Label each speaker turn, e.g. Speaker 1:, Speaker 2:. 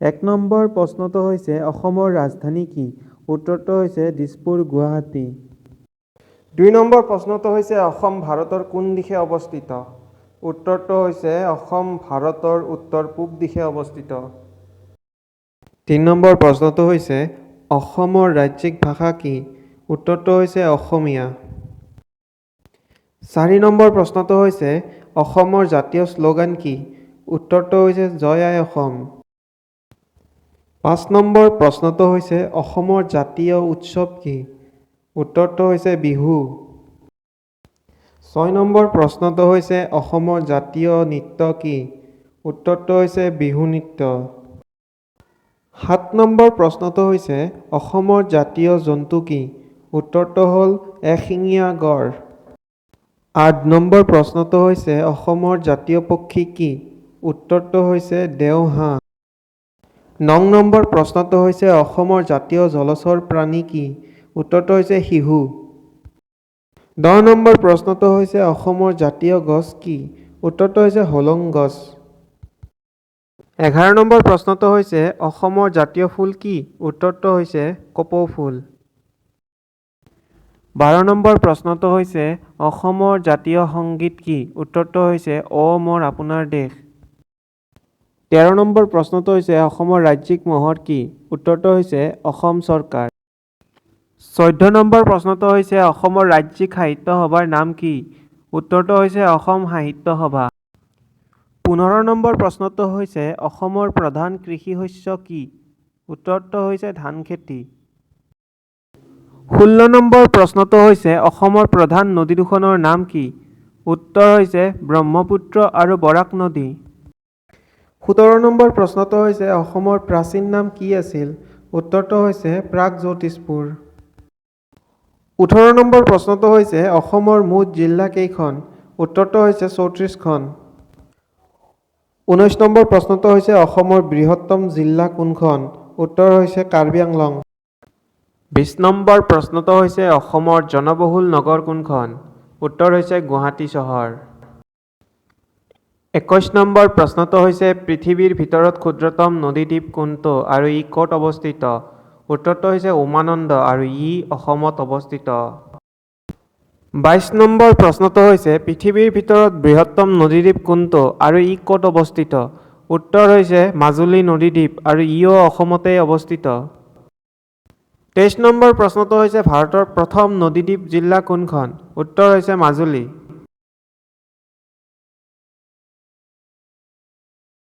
Speaker 1: এক নম্বৰ প্ৰশ্নটো হৈছে, অসমৰ ৰাজধানী কি? উত্তৰটো হৈছে দিছপুৰ, গুৱাহাটী। দুই নম্বৰ প্ৰশ্নটো হৈছে, অসম ভাৰতৰ কোন দিশে অৱস্থিত? উত্তৰটো হৈছে অসম ভাৰতৰ উত্তৰ পূব দিশে অৱস্থিত। তিনি নম্বৰ প্ৰশ্নটো হৈছে, অসমৰ ৰাজ্যিক ভাষা কি? উত্তৰটো হৈছে অসমীয়া। চাৰি নম্বৰ প্ৰশ্নটো হৈছে, অসমৰ জাতীয় শ্লোগান কি? উত্তৰটো হৈছে জয় আই অসম। পাঁচ নম্বৰ প্ৰশ্নটো হৈছে, অসমৰ জাতীয় উৎসৱ কি? উত্তৰটো হৈছে বিহু। ছয় নম্বৰ প্ৰশ্নটো হৈছে, অসমৰ জাতীয় নৃত্য কি? উত্তৰটো হৈছে বিহু নৃত্য। সাত নম্বৰ প্ৰশ্নটো হৈছে, অসমৰ জাতীয় জন্তু কি? উত্তৰটো হ'ল এশিঙীয়া গঁড়। আঠ নম্বৰ প্ৰশ্নটো হৈছে, অসমৰ জাতীয় পক্ষী কি? উত্তৰটো হৈছে দেওহাঁহ। ন নম্বৰ প্ৰশ্নটো হৈছে, অসমৰ জাতীয় জলচৰ প্ৰাণী কি? উত্তৰটো হৈছে শিহু। 10 নম্বৰ প্ৰশ্নটো হৈছে, অসমৰ জাতীয় গছ কি? উত্তৰটো হৈছে হলং গছ। 11 নম্বৰ প্ৰশ্নটো হৈছে, অসমৰ জাতীয় ফুল কি? উত্তৰটো হৈছে কপৌ ফুল। 12 নম্বৰ প্ৰশ্নটো হৈছে, অসমৰ জাতীয় সংগীত কি? উত্তৰটো হৈছে অ' মোৰ আপোনাৰ দেশ। 13 নম্বৰ প্ৰশ্নটো হৈছে, অসমৰ ৰাজ্যিক মোহৰ কি? উত্তৰটো হৈছে অসম চৰকাৰ। 14 নম্বৰ প্ৰশ্নটো হৈছে, অসমৰ ৰাজ্যিক সাহিত্য সভাৰ নাম কি? উত্তৰটো হৈছে অসম সাহিত্য সভা। 15 নম্বৰ প্ৰশ্নটো হৈছে, অসমৰ প্ৰধান কৃষি শস্য কি? উত্তৰটো হৈছে ধান খেতি। 16 নম্বৰ প্ৰশ্নটো হৈছে, অসমৰ প্ৰধান নদী দুখনৰ নাম কি? উত্তৰ হৈছে ব্ৰহ্মপুত্ৰ আৰু বৰাক নদী। 17 নম্বৰ প্ৰশ্নটো হৈছে, অসমৰ প্ৰাচীন নাম কি আছিল? উত্তৰটো হৈছে প্ৰাগজ্যোতিষপুৰ। 18 নম্বৰ প্ৰশ্নটো হৈছে, অসমৰ মুঠ জিলা কেইখন? উত্তৰটো হৈছে 34খন। 19 নম্বৰ প্ৰশ্নটো হৈছে, অসমৰ বৃহত্তম জিলা কোনখন? উত্তৰ হৈছে কাৰ্বি আংলং। 20 নম্বৰ প্ৰশ্নটো হৈছে, অসমৰ জনবহুল নগৰ কোনখন? উত্তৰ হৈছে গুৱাহাটী চহৰ। 21 নম্বৰ প্ৰশ্নটো হৈছে, পৃথিৱীৰ ভিতৰত ক্ষুদ্ৰতম নদীদ্বীপ কোনটো আৰু ই ক'ত অৱস্থিত? উত্তৰটো হৈছে উমানন্দ আৰু ই অসমত অৱস্থিত। 22 নম্বৰ প্ৰশ্নটো হৈছে, পৃথিৱীৰ ভিতৰত বৃহত্তম নদীদ্বীপ কোনটো আৰু ই ক'ত অৱস্থিত? উত্তৰ হৈছে মাজুলী নদীদ্বীপ আৰু ইও অসমতেই অৱস্থিত। 23 নম্বৰ প্ৰশ্নটো হৈছে, ভাৰতৰ প্ৰথম নদীদ্বীপ জিলা কোনখন? উত্তৰ হৈছে মাজুলী।